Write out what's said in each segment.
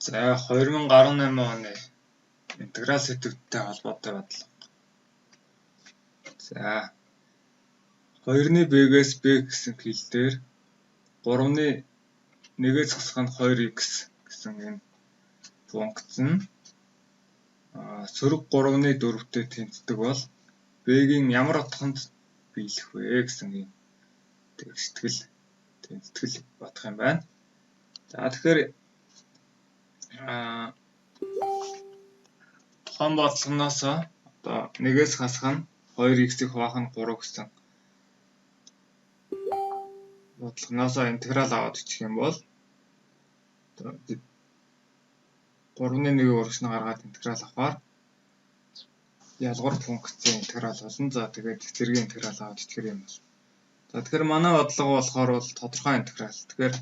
За 2018 оны интеграл сэдвүүдтэй холбоотой бодлого. За 2-ны b-гээс b гэсэн хил дээр 3-ны 1-ээс хасах нь 2x гэсэн энэ функц нь сөрөг 3-ны 4-тэй тэнцдэг бол b-гийн ямар утганд биелэх вэ гэсэн ийм сэтгэл тэнцэтгэл бодох юм байна. За тэгэхээр тухайн бодлогоноос одоо 1-ээс хасах нь 2x-ийг хуваах нь 3 гэсэн бодлогоноос интеграл аваад ичих юм бол одоо 3-ны 1-ийг урагш нь гаргаад интеграл авахаар ялгуур функцийн интеграл болно. За тэгээд зэргийн интеграл аваад ичихэр юм бол. За тэгэхээр манай бодлого болохоор бол тодорхой интеграл. Тэгэхээр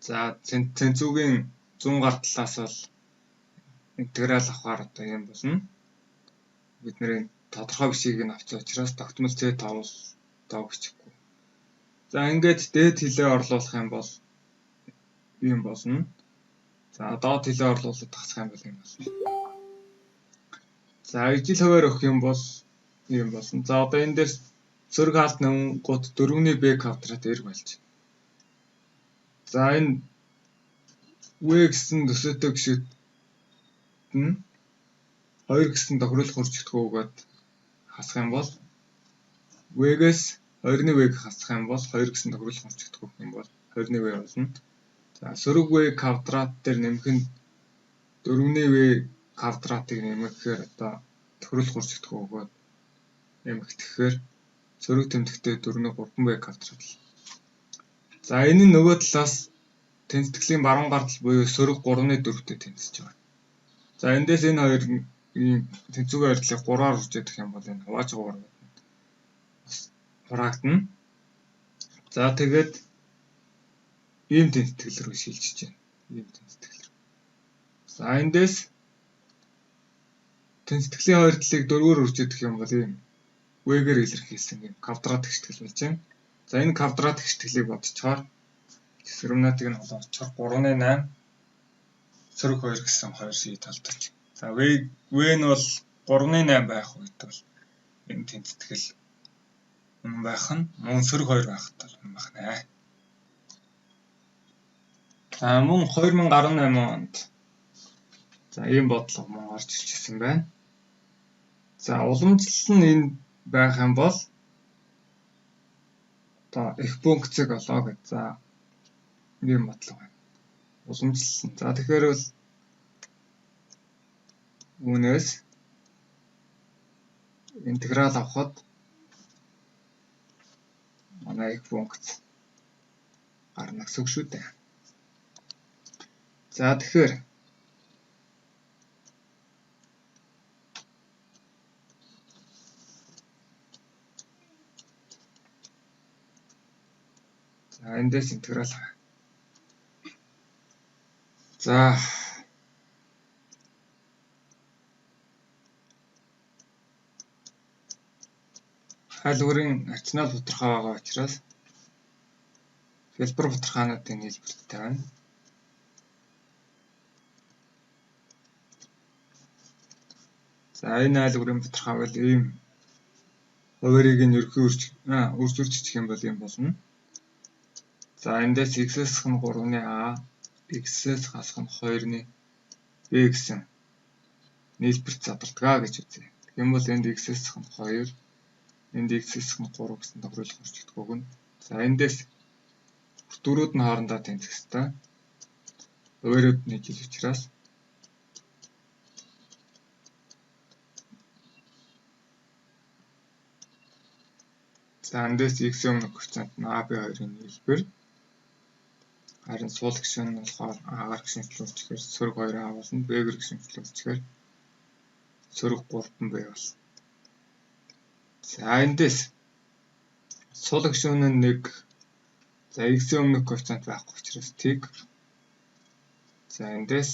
за тэнцүүгийн зүүн гар талаас бол интеграл авахаар одоо юм болно. Бидний тодорхой бичгийг нь авсан учраас тогтмол c5 тоо бичихгүй. За ингээд дээд хилээ орлуулах юм бол юм болно. За доод хилээ орлуулад тасах юм бол юм болно. За ижил хувиар өгөх юм бол юм болно. За одоо энэ дээр сөрөг хаалт нэмгүүт 4-ний b квадрат эрг болж. За энэ v гэсэн төсөөтэй гишүүд нь 2 гэсэн тохируулах өрчигдөхөө өгөөд хасах юм бол v-гээс 2-ны v-г хасах юм бол 2 гэсэн тохируулах өрчигдөхөө өгөх юм бол 2-ны v болно. За сөрөг v квадрат дээр нэмэх нь 4-ны v квадратыг нэмэхээр одоо тохируулах өрчигдөхөө өгөөд нэмэгдэхээр сөрөг тэмдэгтээ 4-ны 3 v квадрат. За энэ нь нөгөө талаас тэнцэтгэлийн баруун гар тал буюу сөрөг 3-ны 4-тэй тэнцэж байгаа. За эндээс энэ хоёрын тэнцвүүгийн ойртлыг 3-аар үржиж юм бол энэ хувааж байгаа урвууд бас хураагдана. За тэгээд ийм тэнцэтгэл рүү шилжиж байна. Ийм тэнцэтгэл рүү. За эндээс тэнцэтгэлийн хоёр талыг 4-оор үржиж юм бол ийм v-гээр илэрхийлсэн ийм квадрат гişтгэл болж байна. За энэ квадрат гişтгэлийг бодцохоор дискриминантыг нь олоочоор 3-ны 8 сөрөг 2 гэсэн 2 ший талдаж. За v нь бол 3-ны 8 байх үед бол энэ тэнцэтгэл үнэн байх нь мөн сөрөг 2 байхад бол үнэн байх нэ. За мөн 2018 онд за ийм бодлого мөн орж ирчихсэн байна. За уламжлал нь энэ байх юм бол одоо их функцийг олоо гэж. За ийм бодлого байна. Уламжлал. За тэгэхээр бол үүнээс интеграл авахад манай их функц гарна гэсэн үг шүү дээ. За тэгэхээр за эндээс интеграл. За хайл бүрийн рационал бутархай байгаа учраас хэлбэр бутархаануудын нийлбэртэй байна. За энэ айл бүрийн бутархай бол ийм хуваарийг нь ерөнхий үрж бичих юм бол ийм болно. За эндээс x-ээс хасах нь 3-ны a, x-ээс хасах нь 2-ны b гэсэн нийлбэрт задардаг гэж үзье. Тэгэх юм бол энд x-ээс хасах нь 2, энд x-ээс хасах нь 3 гэсэн тохируулах өрчигдөх өгнө. За эндээс дөрүүд нь хоорондоо тэнцэх ёстой. Хуваарууд нь ижил учраас за эндээс x-ийн өмнөх коэффициент нь a b хоёрын нийлбэр. Харин сул гишүүн нь болохоор a-гаар гишүүнчлүүлчихээр сөрөг 2a болно, b-гээр гишүүнчлүүлчихээр сөрөг 3b болно. За эндээс сул гишүүн нь 1, за x-ийн өмнөх коэффициент байхгүй учраас тэг. За эндээс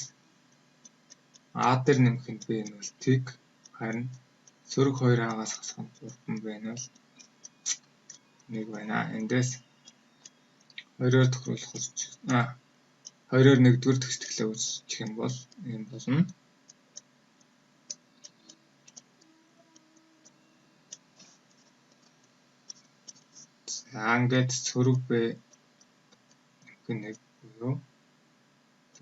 a дээр нэмэх нь b нь бол тэг. Харин сөрөг 2a-гаас хасах нь 3b нь бол 1 байна. Эндээс 2-оор тохируулах үрж 2-оор 1-р тэгсэтгэлээ үүсчих юм бол ийм болно. За ингээд сөрөг B нэмэх нь 1 буюу B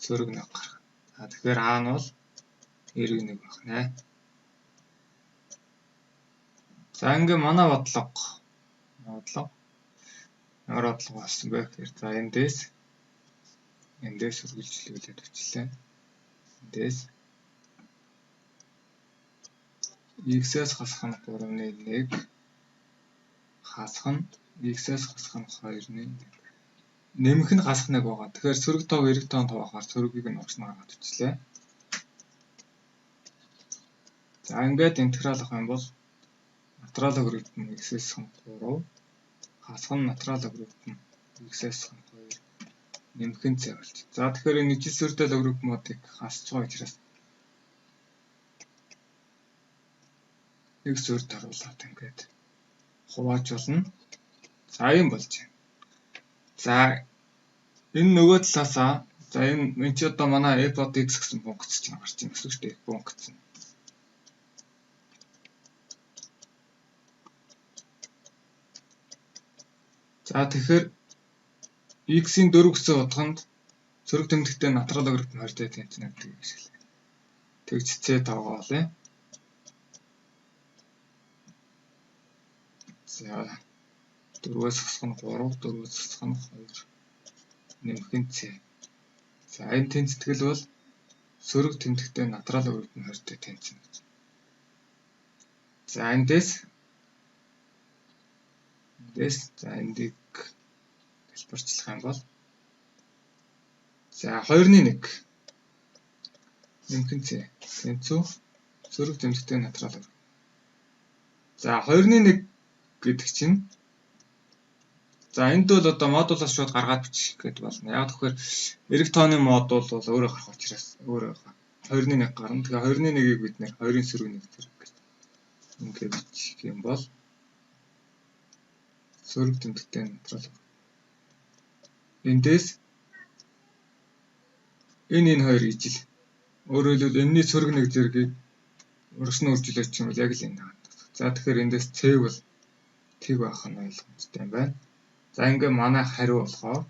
сөрөг 1 гарах. За тэгэхээр А нь бол эрг 1 байх нэ. За ингээ манай бодлого ямар бодлого болсон бэ гэхээр за эндээс үргэлжлүүлээд бичлээ. Эндээс x-ээс хасах нь 3-ны 1 хасах нь x-ээс хасах нь 2-ны 1. Нэмэх нь хасах 1 байгаа. Тэгэхээр сөрөг тоог эрг тоонд хуваахаар сөрөгийг нь урагш нь гаргаад бичлээ. За ингээд интеграл авах юм бол натурал логарифм x-ээс 3 хасах нь натурал логарифм x-ээс 2 нэмэх нь c болж. За тэгэхээр энэ ижил сүртэй логарифмуудыг хасч байгаа учраас нэг сүрд оруулаад ингээд хувааж болно. За ийм болж байна. За энэ нөгөө талаасаа за энэ чи одоо манай f од x гэсэн функц чинь гарч ирнэ гэсэн үг шүү дээ. Функц. За тэгэхээр x-ийн 4 гэсэн утганд сөрөг тэмдэгтээ натурал логарифм 20-тэй тэнцэнэ гэдгийг ашиглая. Тэгж c тоогоо олъё. За 4-өөс хасах нь 3, 4-өөс хасах нь 2 нэмэх нь c. За энэ тэнцэтгэл бол сөрөг тэмдэгтээ натурал логарифм 20-тэй тэнцэнэ гэж. За эндээс за эндийг тайлбарчлах юм бол за 2-ны 1 нэмэх нь c тэнцүү сөрөг тэмдэгтээ натурал логарифм. За 2-ны 1 гэдэг чинь за энд бол одоо модулаас шууд гаргаад бичих гээд болно. Яг тэгэхээр эрг тооны модул бол өөрөө гарах учраас өөрөө 2-ны 1 гарна. Тэгэхээр 2-ны 1-ийг бид нэр 2-ын сөрөг 1 зэрэг гэж ингээд бичих юм бол сөрөг тэмдэгтээ натурал. Эндээс энэ хоёр ижил. Өөрөөр хэлбэл энэний сөрөг 1 зэргийг урагш нь үржүүлэх юм бол яг л энэ байна. За тэгэхээр эндээс c бол тэг байх нь ойлгомжтой юм байна. За ингээ манай хариу болохоор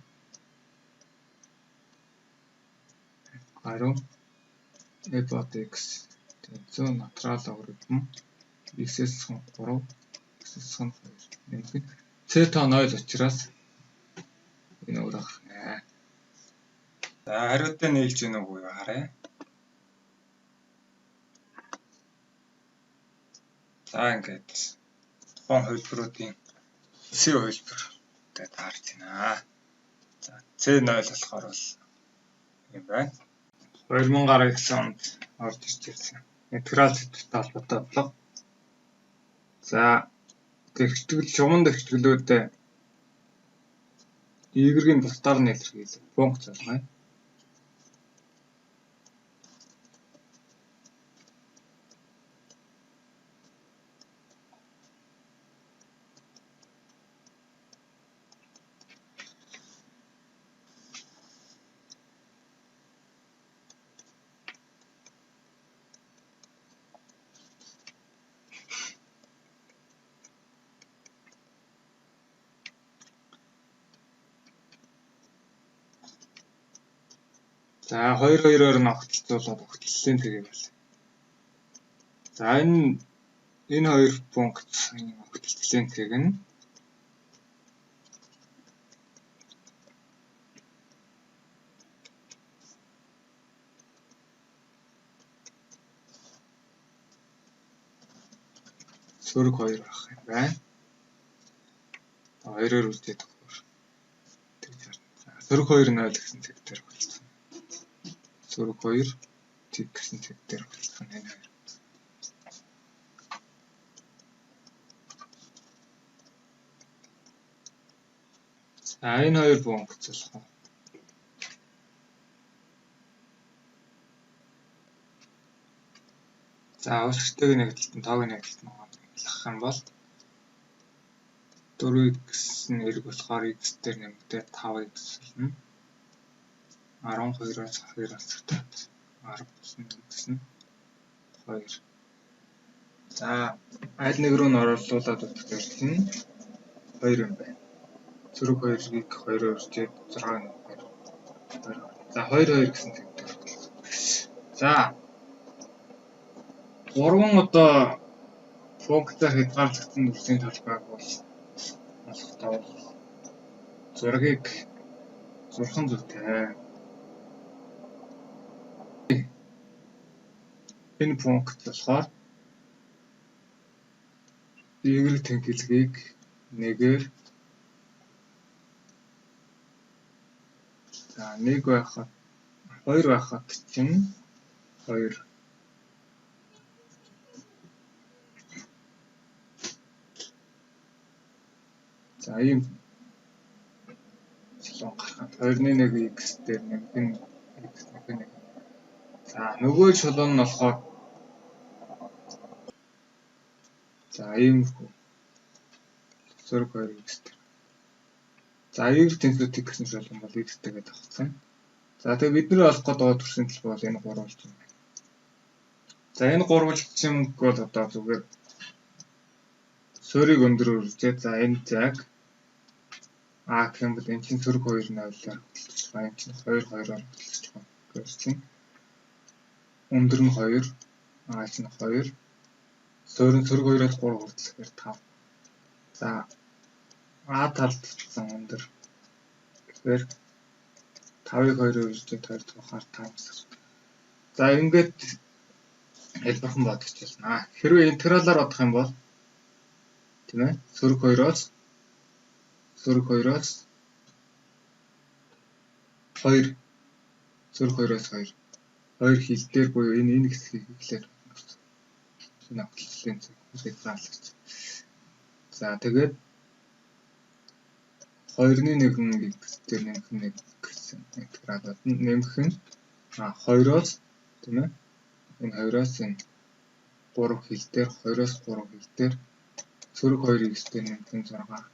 хариу f од x тэнцүү натурал логарифм x-ээс 3 x-ээс 2 нэмэх нь c тоо 0 учраас энэ өөрөө гарна. За хариутай нийлж гэнэ үгүй юу харъя. За ингээд тухайн хувилбаруудын C хувилбартай таарч байна. За C0 болохоор бол юм байна. 2000 гаруй гэсэн онд орж ирж ирсэн. Интеграл сэдвтэй холбоотой бодлого. За тэгтгэл шугамн тэгтгэлүүдээ y-ийн бусдаар нь илэрхийлэх функц болгоё. За 2-2-оор нь огтлцуулаад огтлолын тгийг бол. За энэ хоёр функцийн огтлцлын тэг нь сөрөг 2 байх юм байна. 2-оор үлдээд өгөхөөр тэгж харна. За сөрөг 2 0 гэсэн тэг дээр огтлцсон. Сөрөг 2 тэг гэсэн тэг дээр огтлцсон энэ хоёр. За энэ хоёр функц болох. За үүсгэртэйг нэгдэлт нь тоог нэгдэлт нь ялгах юм бол 4x нь эрг болохоор x дээр нэмэгдээд 5x болно. 12-оос 2 алцагтай 10 болон x нь 2. За аль нэг рүү нь оруулаад үзэхээр чинь 2 юм байна. Сөрөг 2-ыг 2-оор үржээд 6 нь 2. За 2 2 гэсэн тэмдэг. За гурван одоо функцаар хязгаарлагдсан дүрсийн талбайг бол олохдоо бол зургийг зурхан зүйтэй. Энэ функц болохоор y тэнхилгийг нэгээр за 1 байхад 2 байхад чинь 2 за ийм чулуун гарах. 2-ны 1 x дээр нэмэх нь x нэмэх нь 1. За нөгөө чулуун нь болохоор за иймэрхүү сөрөг 2 x дээр. За y тэнцүү тэг гэсэн чулуун бол x тэйгээ давхцсан. За тэгээ бидний олох гээд байгаа төрсөн талбай бол энэ гурвалжин байна. За энэ гурвалжинг бол одоо зүгээр суурийг өндөр үржээд за энэ зайг А гэх юм бол энэ чинь сөрөг 2 0-аар хөдөлж байгаа. Энэ чинь 2 2-оор хөдөлж байгаа. Тэгэхээр чинь өндөр нь 2, А чинь 2, суурь нь сөрөг 2-оос 3 хүртэл 5. За А талд татсан өндөр гэхээр 5-ыг 2-оор үржээд 2 тухаар 5 гэсэн. За ингээд хэлбэрхэн бодож байна. Хэрвээ интегралаар бодох юм бол тийм ээ сөрөг 2-оос сөрөг 2-оос 2 сөрөг 2-оос 2 2 хил дээр буюу энэ хэсгийг эхлээд энэ автлын цаг хязгаарлагч. За тэгээд 2-ны 1 x дээр нэмэх нь 1 гэсэн интеграл болно. Нэмэх нь 2-оос тийм ээ энэ 2-оос энэ 3 хил дээр 2-оос 3 хил дээр сөрөг 2 x дээр нэмэх нь 6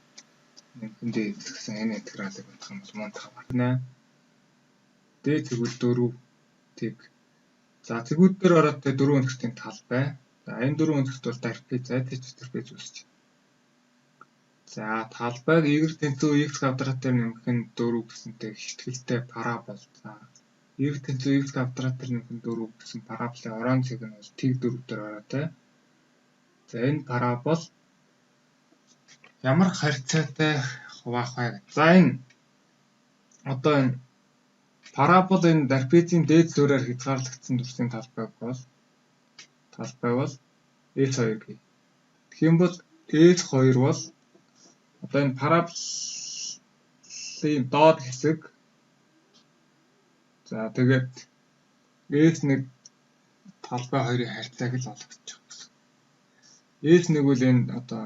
нэмэх нь dx гэсэн энэ интегралыг бодох юм бол мөн 5 гарна. D тэгвэл 4 тэг. За цэгүүд дээр ороод тэ дөрвөн өнцгтийн талбай. За энэ дөрвөн өнцгт бол трапез, зайтай трапез үүсэж байна. За талбайг y тэнцүү x квадрат дээр нэмэх нь 4 гэсэнтэй ихтгэлтэй парабол. За y тэнцүү x квадрат дээр нэмэх нь 4 гэсэн параболын орон цэг нь бол тэг 4 дээр ороотой. За энэ парабол ямар харьцаатай хуваах вэ? За энэ одоо энэ парабол энэ трапезийн дээд суурьаар хязгаарлагдсан дүрсийн талбайг бол S2 гэх. Тэгэх юм бол S2 бол одоо энэ параболын доод хэсэг. За тэгээд S1 талбай хоёрын харьцааг л олгож байгаа гэсэн. S1 бол энэ одоо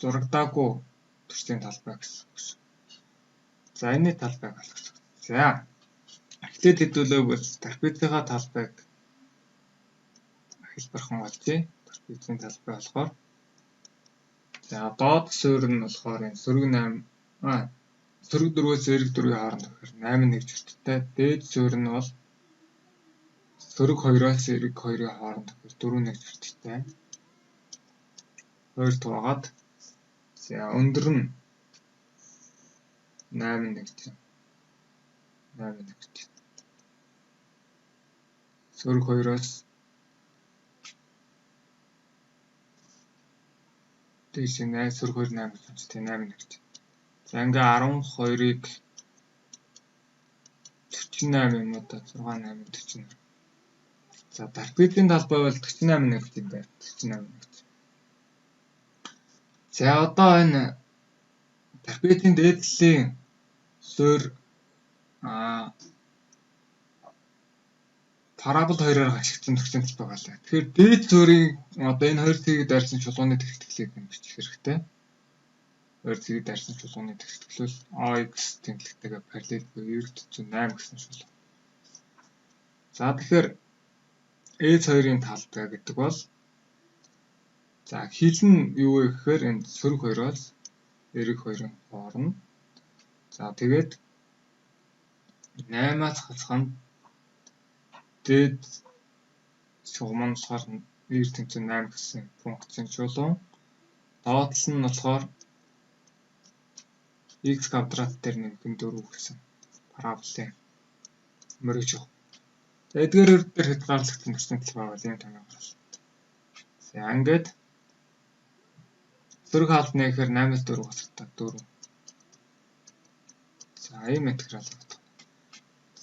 зурагдаагүй төрсийн талбай гэсэн үг шүү. За энэний талбайг олгож. За эхлээд хэдүүлээ бол трапезийнхаа талбайг хэлбэрхэн олжээ. Трапезийн талбай болохоор за доод суурь нь болохоор энэ сөрөг 8 сөрөг 4-өөс эерэг 4-ийн хооронд гэхээр 8 нэг чөттэй. Дээд суурь нь бол сөрөг 2-оос эерэг 2-ын хооронд гэхээр 4 нэг чөттэй. 2 хуваагаад за өндөр нь 8 нэг тийм 8 нэг тийм. Сөрөг 2-оос дээш 8 сөрөг 2 8 гэсэн чинь тийм 8 нэг тийм. За ингээ 12-ыг 48 юм уу да 6 8 48. За трапезийн талбай бол 48 нэг тийм байна. 48 нэг. За одоо энэ трапезийн дээд талын суурь парабол хоёроор хашигдсан төрсөн талбай байлаа. Тэгэхээр дээд суурийн одоо энэ хоёр цэгийг дайрсан чулууны тэгтгэлийг бичих хэрэгтэй. Хоёр цэгийг дайрсан чулууны тэгтгэлвэл AX тэнхлэгтэйгээ параллел буюу эерэг төцөө 8 гэсэн чулуу. За тэгэхээр S2-ын талбай гэдэг бол за хил нь юу вэ гэхээр энэ сөрөг 2-оос эерэг 2-ын хооронд. За тэгээд 8-аас хасах нь дээд шугам нь болохоор y тэнцүү 8 гэсэн функцийн чулуун. Даваа тал нь болохоор x квадрат дээр нэмэх нь 4 гэсэн параболын мөрөж. За эдгээр дээр хязгаарлагдсан төрсөн талбай бол ийм томьёо гарлаа. За ингээд сөрөг хаалт нэхээр 8-аас 4 гасахтаа 4. За ийм интеграл бодох.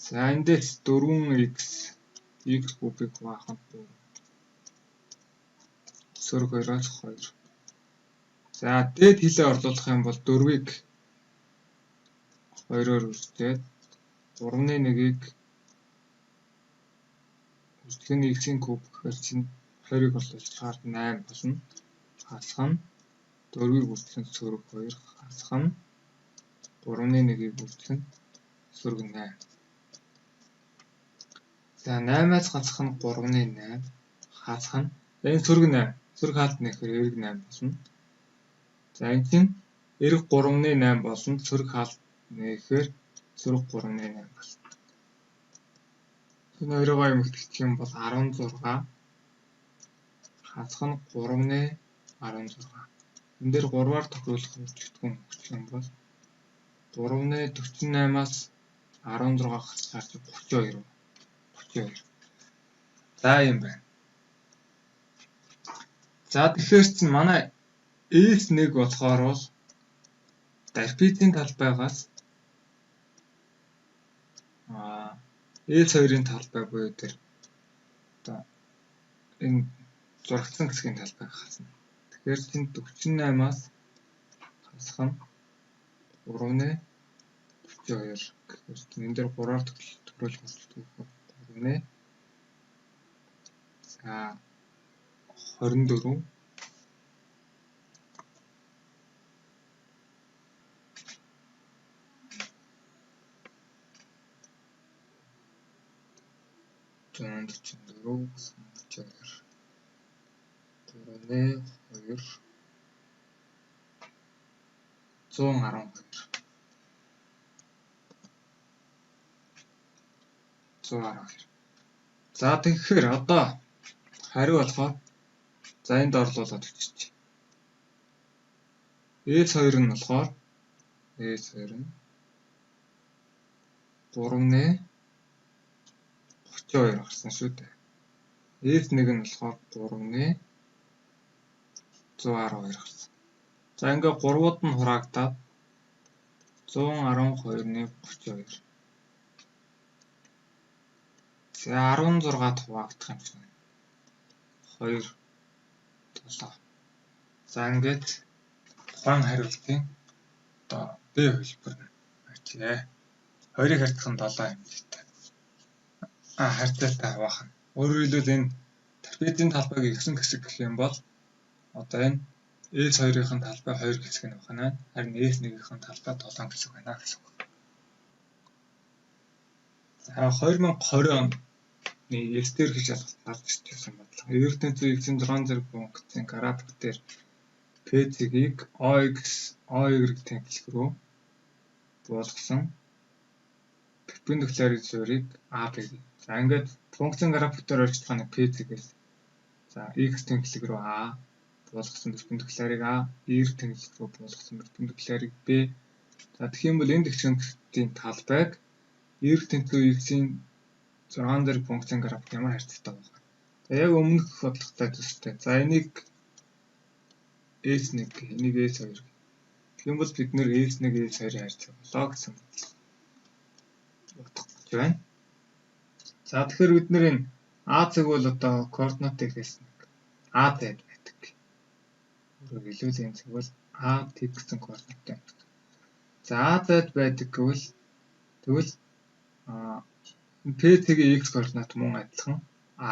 За эндээс 4x x кубыг хуваах нь 3. Сөрөг 2-оос 2. За дээд хилээ орлуулах юм бол 4-ийг 2-оор үржээд 3-ны 1-ийг үржих нь x-ийн куб гэхээр чинь 20-ыг орлуулчихаар 8 болно. Хасах нь 4-ийг үржих нь сөрөг 2 хасах нь 3-ны 1-ийг үржих нь сөрөг 8. За 8-аас гацах нь 3-ны 8 хасах нь энэ сөрөг 8. Сөрөг хаалт нэхэр эрг 8 болно. За энэ чинь эрг 3-ны 8 болно. Сөрөг хаалт нэхэр сөрөг 3-ны 8 болно. Энэ хоёроо эмэгтгэх юм бол 16 хасах нь 3-ны 16. Энэ дээр 3-аар тохируулах үржигдэхүүн өгчих юм бол 3-ны 48-аас 16 хасахаар 32. 32. За юм байна. За тэгэхээр чинь манай S1 болохоор бол трапезийн талбайгаас S2-ын талбай буюу тэр одоо энэ зурагдсан хэсгийн талбайг хасна. Тэгэхээр чинь 48-аас хасах нь 3-ны 32 гэхээр чинь энэ дээр 3-аар тохируулах үржигдэхүүн 3-ны за 24 144 32 3-ны 2 112 112. За тэгэхээр одоо хариу болохоор за энд орлуулад өчөж. S2 нь болохоор S2 нь 3-ны 32 гарсан шүү дээ. S1 нь болохоор 3-ны 112 гарсан. За ингээ 3-ууд нь хураагдаад 112-ны 32. За 16-д хуваагдах юм шиг байна. 2 7. За ингээд тухайн хариултын одоо Б хувилбар нь ажээ. 2-ыг харьцах нь 7 хэмжээтэй. Харьцаатай хуваах нь. Өөрөөр хэлбэл энэ трапезийн талбайг 9 хэсэг гэх юм бол одоо энэ S2-ын талбай 2 хэсэг нь байна. Харин S1-ийн талбай 7 хэсэг байна гэсэн үг. За 2020 оны S дээр хийж шалгалт гарч ирсэн бодлого. Эрдэнэ x-ийн 6 зэрэг функцийн график дээр P-ийг OX, OY тэнхлэг рүү буулгасан перпендикулярын суурийг AB. За ингээд функцийн график дээр орж байгаа нэг P-ээс за x тэнхлэг рүү A буулгасан перпендикулярыг A, Y тэнхлэг рүү буулгасан перпендикулярыг B. За тэгэх юм бол энэ тэгшинтийн талбайг Y тэнцүү x-ийн 6 зэрэг функцийн график ямар харьцаатай байх вэ? За яг өмнөх бодлоготой төстэй. За энийг S1, энийг S2. Тэгэх юм бол бид нэр S1, S2-ын харьцаа болоо гэсэн бодлого бодох гэж байна. За тэгэхээр бид нэр энэ А цаг бол одоо координатыг S1, А Z байдаг. Өөрөөр хэлбэл энэ цаг бол А Т гэсэн координаттай. За А Z байдаг гэвэл тэгвэл P цэгийн X координат мөн адилхан А.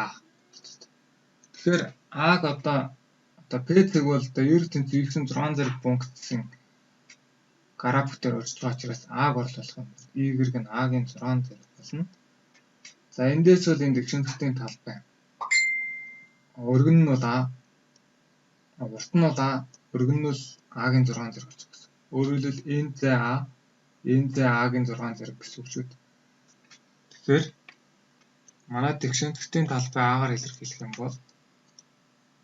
Тэгэхээр А-г одоо P цэг бол одоо Y тэнцүү X-ийн 6 зэрэг функцийн график дээр орж байгаа учраас А-г орлуулах юм бол Y нь А-гийн 6 зэрэг болно. За эндээс бол энэ тэгшинтгийн талбай. Өргөн нь бол А, урт нь бол А, өргөн нь бол А-гийн 6 зэрэг болж байгаа гэсэн. Өөрөөр хэлбэл энэ зай А, энэ зай А-гийн 6 зэрэг гэсэн үг шүү дээ. Тэгэхээр манай тэгш өнцгтийн талбай А-гаар илэрхийлэх юм бол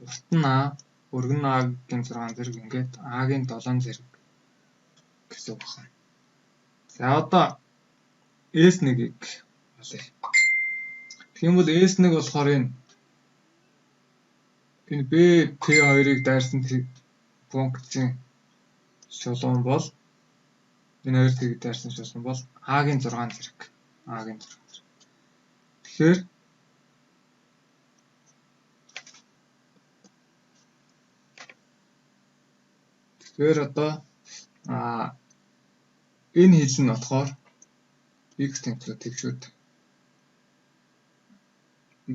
урт нь А, өргөн нь А-гийн 6 зэрэг ингээд А-гийн 7 зэрэг гэсэн үг байна. За одоо S1-ийг олъё. Тэгэх юм бол S1 болохоор энэ B P2-ыг дайрсан функцийн шулуун бол энэ хоёр тийг дайрсан шулуун бол А-гийн 6 зэрэг. А-гийн 6 зэрэг. Тэгэхээр одоо энэ хил нь болохоор x тэнцүү тэгшүүд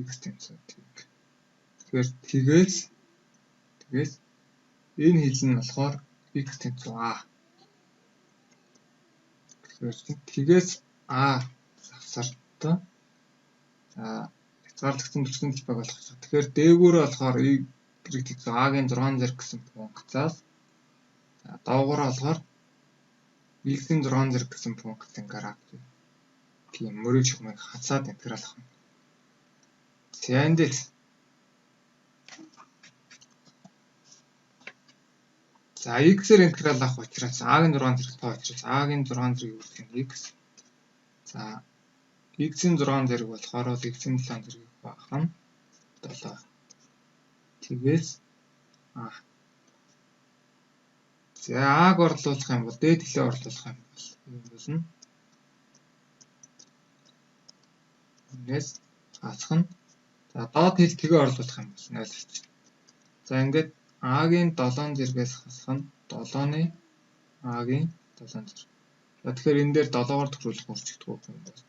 x тэнцүү тэг. Тэгэхээр тэгээс энэ хил нь болохоор x тэнцүү а. Тэгэхээр тэгээс а завсартай. За хязгаарлагдсан төрсөн талбайг олох. Тэгэхээр дээгүүр болохоор y тэнцүү а-гийн 6 зэрэг гэсэн функцаас за доогуур болохоор x-ийн 6 зэрэг гэсэн функц ингээд тийм мөрийн чухмыг хасаад интеграл авах. За эндээс за x-ээр интеграл авах учраас а-гийн 6 зэрэг тоо учраас а-гийн 6 зэргийг үүсгэх нь x. За x-ийн 6 зэрэг болохоор x-ийн 7 зэргийг баах нь 7. Тэгээс а. За а-г орлуулах юм бол дээд хэлээ орлуулах юм бол юм болно. Энэс хасах нь за доод хил тэгээ орлуулах юм бол 0 болчихно. За ингээд а-гийн 7 зэргээс хасах нь 7-ны а-гийн 7 зэрэг. За тэгэхээр энэ дээр 7-оор тохируулах үржигдэх юм бол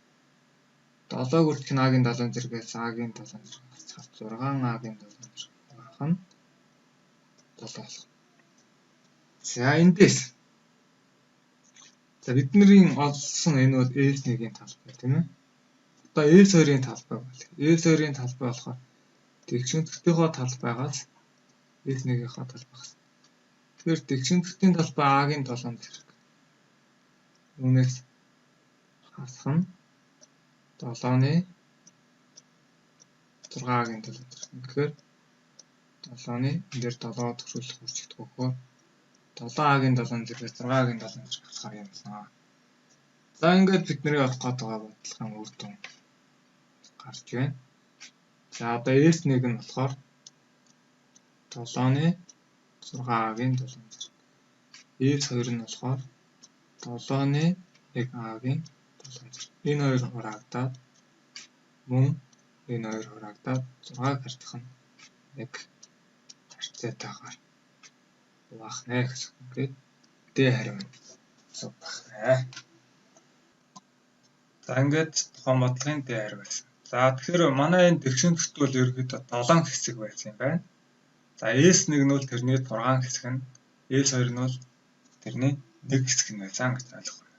7 хүртэх нь а-гийн 7 зэргээс а-гийн 7 зэрэг хасахаар 6 а-гийн 7 зэрэг байх нь 7 болох. За эндээс за бидний олсон энэ бол S1-ийн талбай тийм ээ. Одоо S2-ын талбай бол S2-ын талбай болохоор тэгш өнцгтийнхөө талбайгаас S1-ийнхаа талбайгаас. Тэгэхээр тэгш өнцгтийн талбай А-гийн 7 зэрэг. Үүнээс хасах нь 7-ны 6-гийн 7 зэрэг. Тэгэхээр 7-ны энэ дээр 7 тохируулах үржигдэх өгөхөөр 7А-гийн 7 зэрэгээс 6А-гийн 7 зэрэг хасахаар юм байна. За ингээд бидний олох гээд байгаа бодлогын үр дүн гарч байна. За одоо S1 нь болохоор 7-ны 6А-гийн 7 зэрэг. S2 нь болохоор 7-ны 1А-гийн 7 зэрэг. Энэ хоёр хураагдаад мөн энэ хоёр хураагдаад 6-г харьцах нь 1 харьцаатайгаар хуваах нэ гэсэн. Ингээд D хариу нь зөв байх нэ. За ингээд тухайн бодлогын D хариу байсан. За тэгэхээр манай энэ тэгш өнцгт бол ерөнхийдөө 7 хэсэг байсан юм байна. За S1 нь бол тэрний 6 хэсэг нь, S2 нь бол тэрний 1 хэсэг нь байсан гэж ойлгох байна.